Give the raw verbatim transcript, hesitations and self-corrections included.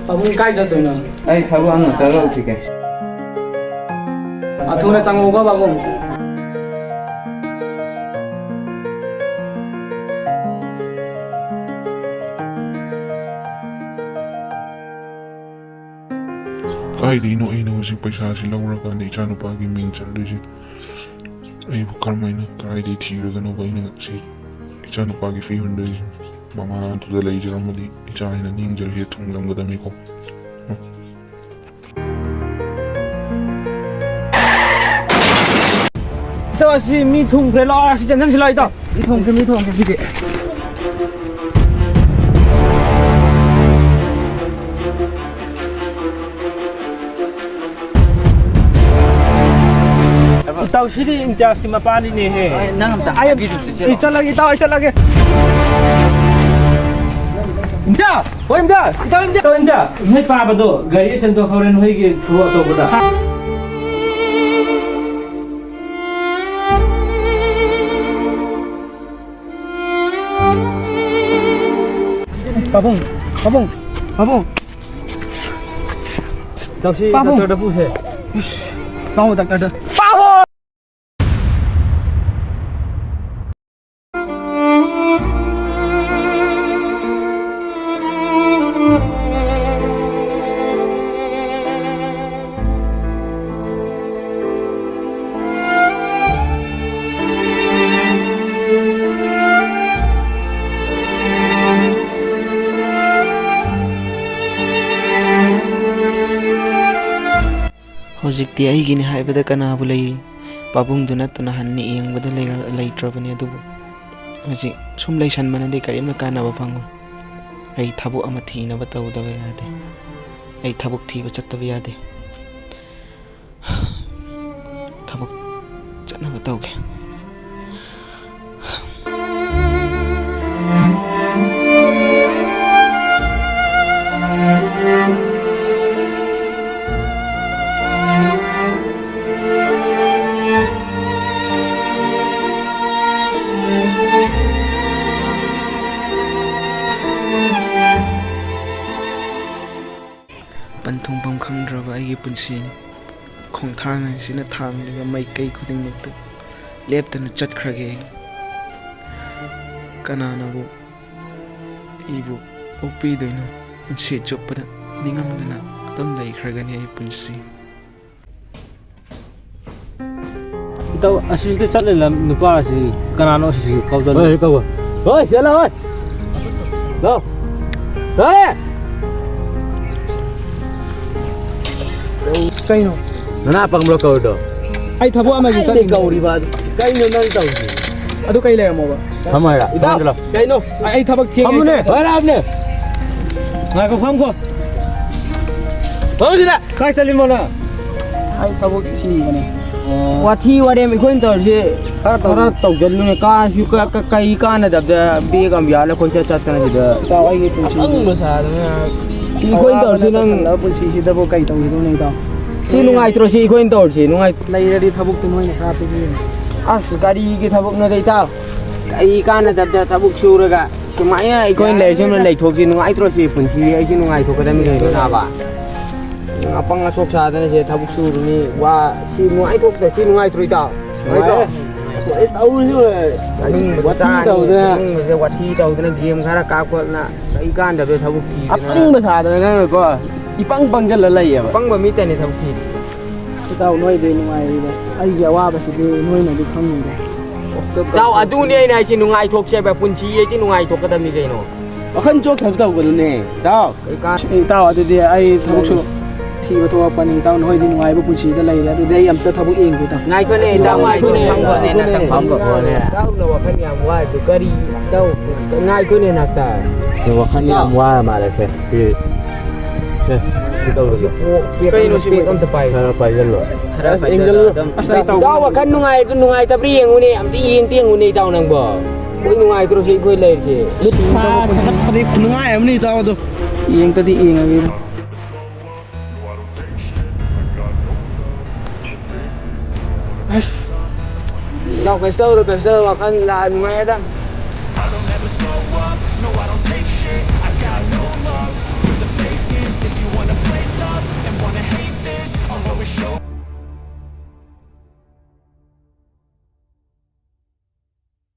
ꯄꯥꯕꯨꯡ ꯀꯥꯏ ꯆꯠꯇꯣꯏꯅꯣ? ꯑꯩ ꯊꯕꯛ ꯑꯃ ꯆꯠꯂꯨꯈꯤꯒꯦ꯫ ꯑ, ꯊꯨꯅ ꯆꯪꯉꯛꯎꯀꯣ, ꯄꯥꯕꯨꯡ꯫ ꯀꯥꯏꯗꯩꯅꯣ ꯑꯩꯅ ꯍꯧꯖꯤꯛ ꯄꯩꯁꯥꯁꯤ ꯂꯧꯔꯀꯥꯟꯗ ꯏꯆꯥꯅꯨꯄꯥꯒꯤ ꯃꯤꯡ ꯆꯟꯗꯣꯏꯁꯦ? ꯑꯩꯕꯨ ꯀꯔꯝꯍꯥꯏꯅ, ꯀꯗꯥꯏꯗꯒꯤ ꯊꯤꯔꯒꯅꯣꯕ ꯑꯩꯅ ꯁꯤ ꯏꯆꯥꯅꯨꯄꯥꯒꯤ ꯐꯤ ꯍꯨꯟꯗꯣꯏꯁꯦ? ꯃꯃꯥꯗꯨꯗ ꯂꯩꯖꯔꯝꯃꯗꯤ ꯏꯆꯥ ꯍꯥꯏꯅ ꯅꯤꯡꯖꯔꯤꯁꯦ ꯊꯨꯡꯂꯝꯒꯗꯕꯅꯤꯀꯣ꯫ ꯏꯇꯥꯎ, ꯑꯁꯤ ꯃꯤ ꯊꯣꯡꯈ꯭ꯔꯦ꯫ ꯂꯥꯛꯑꯣ, ꯑꯁꯤ ꯆꯪꯁꯤꯜꯂꯣ, ꯏꯇꯥꯎ꯫ ꯃꯤ ꯊꯣꯡꯈ꯭ꯔꯦ, ꯃꯤ ꯊꯣꯡꯈ꯭ꯔꯦ ꯁꯤꯗꯤ꯫ ꯏꯇꯥꯎ, ꯁꯤꯗꯤ ꯏꯝꯇꯤꯌꯥꯖꯀꯤ ꯃꯄꯥꯅꯤꯅꯦꯍꯦ꯫ ꯑꯩ, ꯅꯪ ꯑꯝꯇ ꯑꯩ, ꯍꯥꯏꯕꯤꯔꯨꯁꯤ, ꯆꯦꯜꯂꯣ꯫ ꯑꯩ ꯆꯠꯂꯒꯦ, ꯏꯇꯥꯎ, ꯑꯩ ꯆꯠꯂꯒꯦ꯫ ꯏꯝꯇꯤꯌꯥꯖ! ꯍꯣꯏ, ꯏꯝꯇꯤꯌꯥꯖ! ꯏꯇꯥꯎ, ꯏꯝꯇꯤꯌꯥꯖ! ꯏꯇꯥꯎ, ꯏꯝꯇꯤꯌꯥꯖ! ꯅꯣꯏ ꯄꯥꯕꯗꯣ ꯒꯥꯔꯤ ꯁꯦꯟꯗꯣꯛꯍꯧꯔꯦ, ꯅꯣꯏꯒꯤ ꯊꯕꯛ ꯑꯆꯧꯕꯗ꯫ ꯄꯥꯕꯨꯡ, ꯄꯥꯕꯨꯡ, ꯄꯥꯕꯨꯡ꯫ ꯇꯧꯁꯤ, ꯄꯥꯕꯨꯡ꯫ ꯗꯥꯛꯇꯔꯗ ꯄꯨꯁꯦ꯫ ꯏꯁ, ꯂꯥꯛꯑꯣ, ꯗꯥꯛꯇꯔꯗ꯫ ꯄꯥꯕꯨꯡ! ꯍꯧꯖꯤꯛꯇꯤ ꯑꯩꯒꯤꯅꯤ ꯍꯥꯏꯕꯗ ꯀꯅꯥꯕꯨ ꯂꯩꯔꯤ? ꯄꯥꯕꯨꯡꯗꯨ ꯅꯠꯇꯅ ꯍꯟꯅ ꯌꯦꯡꯕꯗ ꯂꯩꯔ-, ꯂꯩꯇ꯭ꯔꯕꯅꯤ꯫ ꯑꯗꯨꯕꯨ ꯍꯧꯖꯤꯛ ꯁꯨꯝ ꯂꯩꯁꯟꯕꯅꯗꯤ ꯀꯔꯤꯝꯇ ꯀꯥꯟꯅꯕ ꯐꯪꯉꯣꯏ꯫ ꯑꯩ ꯊꯕꯛ ꯑꯃ ꯊꯤꯅꯕ ꯇꯧꯗꯕ ꯌꯥꯗꯦ꯫ ꯑꯩ ꯊꯕꯛ ꯊꯤꯕ ꯆꯠꯇꯕ ꯌꯥꯗꯦ꯫ ꯊꯕꯛ ꯆꯠꯅꯕ ꯇꯧꯒꯦ꯫ ꯊꯨꯡꯐꯝ ꯈꯪꯗ꯭ꯔꯕ ꯑꯩꯒꯤ ꯄꯨꯟꯁꯤꯅꯤ꯫ ꯈꯣꯡꯊꯥꯡ ꯑꯁꯤꯅ ꯊꯥꯡꯂꯤꯕ ꯃꯥꯏꯀꯩ ꯈꯨꯗꯤꯡꯃꯛꯇ ꯂꯦꯞꯇꯅ ꯆꯠꯈ꯭ꯔꯒꯦ꯫ ꯀꯅꯥꯅꯕꯨ ꯑꯩꯕꯨ ꯑꯣꯛꯄꯤꯗꯣꯏꯅꯣ? ꯄꯨꯟꯁꯤ ꯆꯨꯞꯄꯗ ꯅꯤꯡꯉꯝꯗꯅ ꯑꯗꯨꯝ ꯂꯩꯈ꯭ꯔꯒꯅꯤ ꯑꯩ ꯄꯨꯟꯁꯤ꯫ ꯏꯇꯥꯎ, ꯑꯁꯤꯗ ꯆꯠꯂꯤꯕ ꯅꯨꯄꯥ ꯑꯁꯤ ꯀꯅꯥꯅꯣ? ꯑꯁꯤꯁꯤ ꯀꯧꯗꯅ꯫ ꯍꯣꯏ, ꯀꯧꯕ꯫ ꯍꯣꯏ, ꯆꯠꯂꯣ, ꯍꯣꯏ꯫ ꯂꯥꯎ꯫ ꯂꯥꯎꯔꯦ꯫ ꯀꯩꯅꯣ? ꯅꯅꯥ ꯄꯪꯕ꯭ꯔꯣ ꯀꯧꯔꯤꯗꯣ? ꯑꯩ ꯊꯕꯛ ꯑꯃꯒꯤ ꯉꯁꯥꯏꯗꯩ ꯆꯠꯂꯤꯅꯦ꯫ ꯀꯧꯔꯤꯕ ꯑꯗꯨ ꯀꯩꯅꯣ ꯅꯪ ꯇꯧꯔꯤꯁꯦ? ꯑꯗꯨ ꯀꯩ ꯂꯩꯔꯝꯃꯣꯕ? ꯐꯝꯃꯣ ꯍꯥꯏꯔ? ꯏꯇꯥꯎ, ꯐꯝꯃꯣ ꯂꯥꯎ꯫ ꯀꯩꯅꯣ? ꯑꯩ ꯊꯕꯛ ꯊꯦꯡꯉꯦ꯫ ꯐꯝꯃꯨꯅꯦ꯫ ꯍꯣꯏ, ꯂꯥꯎꯅꯦ꯫ ꯉꯥꯏꯈꯣ, ꯐꯝꯈꯣ꯫ ꯐꯝꯃꯨ ꯁꯤꯗ꯫ ꯀꯥꯏ ꯆꯠꯂꯤꯃꯣ ꯅꯪ? ꯑꯩ ꯊꯕꯛ ꯊꯤꯕꯅꯦ꯫ ꯑꯣ꯫ ꯋꯥꯊꯤ ꯋꯥꯔꯦꯝ ꯑꯩꯈꯣꯏꯅ ꯇꯧꯔꯤꯁꯦ ꯈꯔ ꯇꯧ-, ꯈꯔ ꯇꯧꯁꯜꯂꯨꯅꯦ꯫ ꯀꯥ-, ꯁꯤ ꯀ-, ꯀ-, ꯀꯩ ꯀꯥꯟꯅꯗꯕꯗ ꯕꯦꯒ ꯑꯃ ꯌꯥꯜꯂ ꯀꯣꯏꯆꯠ ꯆꯠꯇꯅ ꯁꯤꯗ꯫ ꯏꯇꯥꯎ, ꯑꯩꯒꯤ ꯄꯨꯟꯁꯤ ꯑꯄꯪꯕ ꯁꯥꯗꯅ꯫ ꯁꯤ ꯑꯩꯈꯣꯏꯅ ꯇꯧꯔꯤꯁꯤ ꯑꯋꯥꯕꯅ ꯅꯪ ꯊꯜꯂꯕ ꯄꯨꯟꯁꯤꯁꯤꯗꯕꯨ ꯀꯩ ꯇꯧꯈꯤꯗꯧꯅꯣ ꯏꯇꯥꯎ? ꯁꯤ ꯅꯨꯡꯉꯥꯏꯇ꯭ꯔꯣ ꯁꯤ ꯑꯩꯈꯣꯏꯅ ꯇꯧꯔꯤꯁꯤ? ꯅꯨꯡꯉꯥꯏ- ꯂꯩꯔꯗꯤ ꯊꯕꯛꯇꯨ ꯅꯣꯏꯅ ꯁꯥ ꯄꯤꯕꯤꯌꯨꯅꯦ꯫ ꯑꯁ, ꯀꯔꯤꯒꯤ ꯊꯕꯛꯅꯣꯗ ꯏꯇꯥꯎ? ꯀꯔꯤ ꯀꯥꯟꯅꯗꯕꯗ ꯊꯕꯛ ꯁꯨꯔꯒ ꯁꯨꯃꯥꯏꯅ ꯑꯩꯈꯣꯏꯅ ꯂꯩꯔꯤꯁꯤ ꯌꯥꯔꯦꯗ꯫ ꯂꯩꯊꯣꯛꯁꯤ ꯅꯨꯡꯉꯥꯏꯇ꯭ꯔꯣ ꯁꯤ ꯄꯨꯟꯁꯤ? ꯑꯩꯁꯤ ꯅꯨꯡꯉꯥꯏꯊꯣꯛꯀꯗꯕꯅꯤ ꯀꯩꯅꯣ ꯅꯥꯕ? ꯑꯄꯪ ꯑꯁꯣꯛ ꯁꯥꯗꯅ ꯁꯤ ꯊꯕꯛ ꯁꯨꯔꯨꯅꯤ꯫ ꯋꯥ, ꯁꯤ ꯅꯨꯡꯉꯥꯏꯊꯣꯛꯇ-, ꯁꯤ ꯅꯨꯡꯉꯥꯏꯇ꯭ꯔꯣ ꯏꯇꯥꯎ? ꯅꯨꯡꯉꯥꯏꯇ꯭ꯔꯣ? ꯅꯨꯡꯉꯥꯏꯔꯦ꯫ ꯇꯧꯔꯤꯁꯤ ꯍꯣꯏ꯫ ꯆꯥꯅꯤꯡꯕꯗ ꯋꯥꯊꯤ ꯆꯥꯅꯤ, ꯇꯧꯗꯅ꯫ ꯆꯥꯅꯤꯡꯕꯗ ꯋꯥꯊꯤ ꯇꯧꯗꯅ, ꯒꯦꯝ ꯈꯔ ꯀꯥꯞꯈꯣꯠꯅ, ꯀꯩ ꯀꯥꯟꯗꯕꯗ ꯊꯕꯛ ꯊꯤꯗꯅ꯫ ꯑꯄꯪꯕ ꯁꯥꯗꯅ ꯅꯪꯅꯀꯣ, ꯏꯄꯪ ꯄꯪꯖꯜꯂ ꯂꯩꯌꯦꯕ꯫ ꯑꯄꯪꯕ ꯃꯤꯇꯅꯤ ꯊꯕꯛ ꯊꯤꯔꯤ꯫ ꯏꯇꯥꯎ, ꯅꯣꯏꯗꯤ ꯅꯨꯡꯉꯥꯏꯔꯤꯗ꯫ ꯑꯩꯒꯤ ꯑꯋꯥꯕꯁꯤꯗꯤ ꯅꯣꯏꯅꯗꯤ ꯈꯪꯉꯤꯗ꯫ ꯏꯇꯥꯎ, ꯑꯗꯨꯅꯤ ꯑꯩꯅ ꯍꯥꯏꯁꯤ, ꯅꯨꯡꯉꯥꯏꯊꯣꯛꯁꯦꯕ, ꯄꯨꯟꯁꯤ ꯑꯩꯁꯤ ꯅꯨꯡꯉꯥꯏꯊꯣꯛꯀꯗꯕꯅꯤ ꯀꯩꯅꯣ꯫ ꯋꯥꯈꯜ ꯆꯣꯛꯊꯕ ꯇꯧꯒꯅꯨꯅꯦ, ꯏꯇꯥꯎ꯫ ꯀꯩꯀꯥꯟ- ꯏꯇꯥꯎ, ꯑꯗꯨꯗꯤ ꯑꯩ ꯊꯕꯛꯁꯨ ꯊꯤꯕ ꯊꯣꯛꯂꯛꯄꯅꯤ꯫ ꯏꯇꯥꯎ, ꯅꯈꯣꯏꯗꯤ ꯅꯨꯡꯉꯥꯏꯕ ꯄꯨꯟꯁꯤꯗ ꯂꯩꯔꯦ꯫ ꯑꯗꯨꯗꯤ ꯑꯩ ꯑꯝꯇ ꯊꯕꯛ ꯌꯦꯡꯒꯦ, ꯏꯇꯥꯎ꯫ ꯉꯥꯏꯈꯣꯅꯦ, ꯏꯇꯥꯎ, ꯉꯥꯏꯈꯣꯅꯦ, ꯉꯥꯏꯈꯣꯅꯦ꯫ ꯉꯥꯛꯇꯪ ꯐꯝꯈꯣꯅꯦ꯫ ꯏꯇꯥꯎꯅ ꯋꯥꯈꯜ ꯌꯥꯝ ꯋꯥꯔꯤꯗꯨ ꯀꯔꯤ? ꯏꯇꯥꯎ, ꯉꯥꯏꯈꯣꯅꯦ, ꯉꯥꯛꯇ꯫ ꯋꯥꯈꯜ ꯌꯥꯝ ꯏꯇꯥꯎ꯫ ꯋꯥꯔ ꯃꯥꯜꯂꯦ, ꯁꯦ꯫ ꯁꯤ, ꯁꯦ, ꯁꯤ ꯇꯧꯔꯁꯤ꯫ ꯀꯩꯅꯣ ꯁꯤ? ꯄꯦꯛ ꯑꯝꯇ ꯄꯥꯏꯌꯨ꯫ ꯈꯔ ꯄꯥꯏꯁꯤꯜꯂꯣ꯫ ꯈꯔ ꯑꯁ, ꯄꯥꯏꯁꯤꯜꯂꯣ, ꯑꯦꯡꯖꯜ, ꯑꯗꯨꯝ꯫ ꯑꯁ, ꯑꯩ ꯇꯧ- ꯏꯇꯥꯎ, ꯋꯥꯈꯜ ꯅꯨꯡꯉꯥꯏꯕ꯭ꯔꯥ ꯅꯨꯡꯉꯥꯏꯇꯕ꯭ꯔꯥ ꯌꯦꯡꯉꯨꯅꯦ, ꯑꯝꯇ ꯌꯦꯡ ꯌꯦꯡꯉꯨꯅꯦ, ꯏꯇꯥꯎ, ꯅꯪꯕꯣ꯫ ꯑꯩꯈꯣꯏ ꯅꯨꯡꯉꯥꯏꯇ꯭ꯔꯣ ꯁꯤ ꯑꯩꯈꯣꯏ ꯂꯩꯔꯤꯁꯦ? ꯃꯤꯠ ꯁꯥ ꯁꯥꯒꯠꯄꯗꯤ ꯈꯨꯅꯨꯡꯉꯥꯏ ꯑꯃꯅꯤ, ꯏꯇꯥꯎ, ꯑꯗꯣ꯫ ꯌꯦꯡꯇꯗꯤ ꯌꯦꯡꯉꯒꯦ꯫ ꯑꯁ꯫ ꯏꯇꯥꯎ, ꯀꯩꯁꯨ ꯇꯧꯔꯣꯏ, ꯀꯩꯁꯨ ꯇꯧꯔꯣꯏ, ꯋꯥꯈꯜ ꯂꯥꯟ ꯅꯨꯡꯉꯥꯏꯔꯦꯗ꯫ I don't ever slow up, no, I don't take shit. I got no love for the fakeness. If you wanna play tough, for sure.